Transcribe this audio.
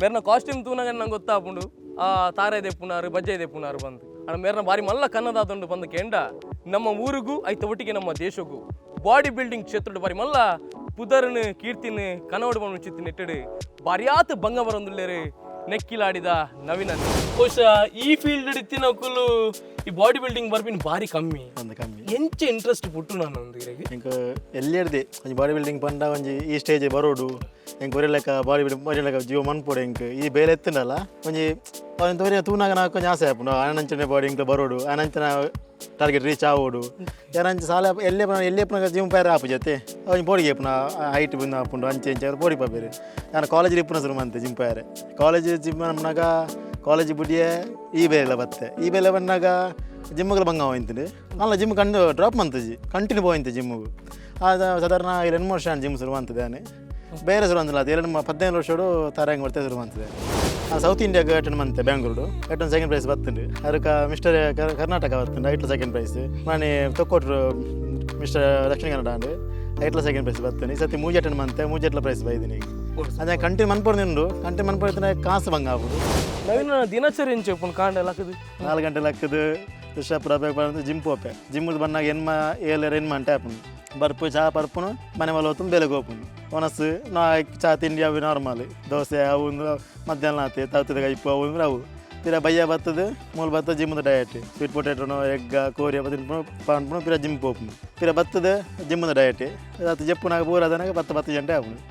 ಮೇರ್ನ costume ತೂನಾಗ ನಂಗೆ ಗೊತ್ತಾಪುಂಡು, ಆ ತಾರೆ ದೆಪ್ಪುನಾರು, ಬಜ್ಜೆ ದೆಪ್ಪುನಾರು ಬಂದು. ಅಣ್ಣ, ಮೇರ್ನ ಬಾರಿ ಮಲ್ಲ ಕನ್ನದಾದುಂಡು ಬಂದು ಕೇಂಡ. ನಮ್ಮ ಊರಿಗೂ ಐತ ಒಟ್ಟಿಗೆ ನಮ್ಮ ದೇಶಗೂ ಬಾಡಿ ಬಿಲ್ಡಿಂಗ್ ಕ್ಷೇತ್ರದ ಬಾರಿ ಮಲ್ಲ ಪುದರ್ನು ಕೀರ್ತಿನ ಕನವಡು ಬಂದು ಚಿತ್ತ ನೆಟ್ಟಡು ಬಾರಿಯಾತ್ ಬಂಗ ಬರೊಂದುಲ್ಲೇರು ನೆಕ್ಕಿಲಾಡಿದ ನವೀನ. ಬಹುಶಃ ಈ ಫೀಲ್ಡ್ ಇತ್ತಿನಕುಲು ಈ ಬಾಡಿ ಬಿಲ್ಡಿಂಗ್ ಬರ್ಪಿನ ಬಾರಿ ಕಮ್ಮಿ. ಒಂದು ಕಮ್ಮಿ. ಎಂಚ ಇಂಟ್ರೆಸ್ಟ್ ಪುಟ್ಟು ನಾನು ಒಂದು ಇರೆಗ್? ಎಂಕ್ ಎಲ್ಲಿರ್ದೆ ಒಂಜಿ ಬಾಡಿ ಬಿಲ್ಡಿಂಗ್ ಪಂಡ ಒಂಜಿ ಈ ಸ್ಟೇಜ್ ಬರೋಡು, ಎಂಕ್ ಒರಿ ಲೆಕ್ಕ ಬಾಡಿ ಬಿಲ್ಡಿಂಗ್ ಒರಿ ಲೆಕ್ಕ ಜೀವ ಮನ್ಪೊಡು. ಎಂಕ್ ಈ ಬೇಲೆ ಎತ್ತುಂಡಲ್ಲ, ಒಂಜಿ ಅವನ್ ತೋರಿ ತೂನಾಗ ನಾಕ್ ಒಂಜಿ ಆಸೆ ಆಪುಂಡು. ಆನಂಚನೆ ಬಾಡಿ ಎಂಕ್ ಬರೋಡು, ಆನಂಚನ ಟಾರ್ಗೆಟ್ ರೀಚ್ ಆವೋಡು. ಯಾರಂಚ ಸಾಲೆ ಎಲ್ಲೇ ಎಲ್ಲೇ ಜಿಮ್ ಪೇರ ಆಪು ಜೊತೆ ಒಂಜಿ ಬೋಡಿಗೆ ಆಪುನ ಹೈಟ್ ಬಂದು ಆಪುಂಡು. ಅಂಚೆ ಇಂಚೆ ಬೋಡಿ ಪಾಪೇರು. ನಾನು ಕಾಲೇಜ್ ಇಪ್ಪುನ ಶುರು ಮಂತೆ ಜಿಮ್ ಪೇರೆ. ಕಾಲೇಜ್ ಜಿಮ್ ನಮ್ನಾಗ ಕಾಲೇಜ್ ಬುಡಿಯೇ ಈ ಬೇಲೆ ಬತ್ತೆ. ಈ ಬೇಲೆ ಬಂದಾಗ ಜಿಮ್ಗೆ ಬಂಗ ಹೋಯ್ತೀನಿ ಅಲ್ಲ, ಜಿಮ್ ಕಂಡು ಡ್ರಾಪ್ ಮಂತಜಿ, ಕಂಟಿನ್ಯೂ ಪೋಯಿಂತೆ ಜಿಮ್ಗೆ. ಅದು ಸಾಧಾರಣ 2 ವರ್ಷ ಜಿಮ್ ಶುರು ಮಂತಿದ್ದಾನೆ. ಬೇರೆ ಶುರು ಅಂತಿಲ್ಲ, ಅದು 2 15 ವರ್ಷಡು ತರಂಗ್ ಬರ್ತೆ ಶುರು ಮಂತಿದೆ. ಸೌತ್ ಇಂಡಿಯಾಗೆ ಅಟೆಂಡ್ ಮಂತೆ ಬ್ಯಾಂಗ್ಳೂರು, ಅಟೆಂಡ್ ಸೆಕೆಂಡ್ ಪ್ರೈಸ್ ಬತ್ತುಂಡು. ಅದಕ್ಕೆ ಮಿಸ್ಟರ್ ಕರ್ನಾಟಕ ಬತ್ತುಂಡು, ಐಟ್ಲ ಸೆಕೆಂಡ್ ಪ್ರೈಸ್. ಮನೆ ತೊಕ್ಕೊಟ್ರು ಮಿಸ್ಟರ್ ದಕ್ಷಿಣ ಕನ್ನಡ ಅಂಡ್ ಐಟ್ಲ ಸೆಕೆಂಡ್ ಪ್ರೈಸ್ ಬತ್ತುಂಡು. ಈ ಸತಿ ಮೂಜಿ ಅಟೆಂಡ್ ಮಂತೆ, ಮೂಜೆಟ್ಲ ಪ್ರೈಸ್ ಬೈದಿನಿ. ಅದೇ ಕಂಟಿನ್ಯೂ ಮನ್ಪೊಡು, ಕಂಟಿನ್ಯೂ ಮನ್ಪೊಡ್ತಿನ ಕಾಸು ಬಂಗ ಆಪುಂಡು. ನವೀನ, ದಿನಚರಿ ಎಂಚ ಉಪ್ಪುಂಡು? ಕಾಂಡೆ ಲಕ್ಕದು? 4 ಗಂಟೆ ಲಕ್ಕದು, ಫ್ರೆಶ್ ಅಪ್, ಜಿಮ್ ಪೋಪೆ. ಜಿಮ್ ಬಂದಾಗ ಎನ್ಮ ಏಳರ ಎನ್ಮ ಗಂಟೆ ಆಪುಂಡು. ಬರ್ಪು, ಚಾ ಪರ್ಪುನು, ಮನೆ ಮಲ್ಲ ಹೋತು, ಬೆಳಗ್ಗೆ ಹೋಪುನು. ಒನಸ್ಸು ನಾ ಚಾ ತಿಂಡಿ ಅವು ನಾರ್ಮಲ್ ದೋಸೆ ಅವು ಒಂದು. ಮಧ್ಯಾಹ್ನ ಆತೆ ತೌತದ ಕೈಪು ಅವು ಅಂದ್ರೆ ಅವು. ಪಿರ ಬಯ್ಯ ಬತ್ತದು, ಮೂಲು ಬತ್ತದ ಜಿಮ್ಮದ ಡಯಟ್, ಸ್ವೀಟ್ ಪೊಟೇಟೋನು, ಎಗ್ಗ, ಕೋರಿ ಅವು ತಿನ್ಪುನು, ಪನ್ಪುನು. ಪಿರ ಜಿಮ್ ಪೋಪುನು. ಪಿರ ಬತ್ತದ ಜಿಮ್ಮದ ಡಯಟ್. ಅದು ಜಪ್ಪುನಾಗ ಪೂರ ಅದನಾಗ 10 10 ಗಂಟೆ ಆಪುಂಡು.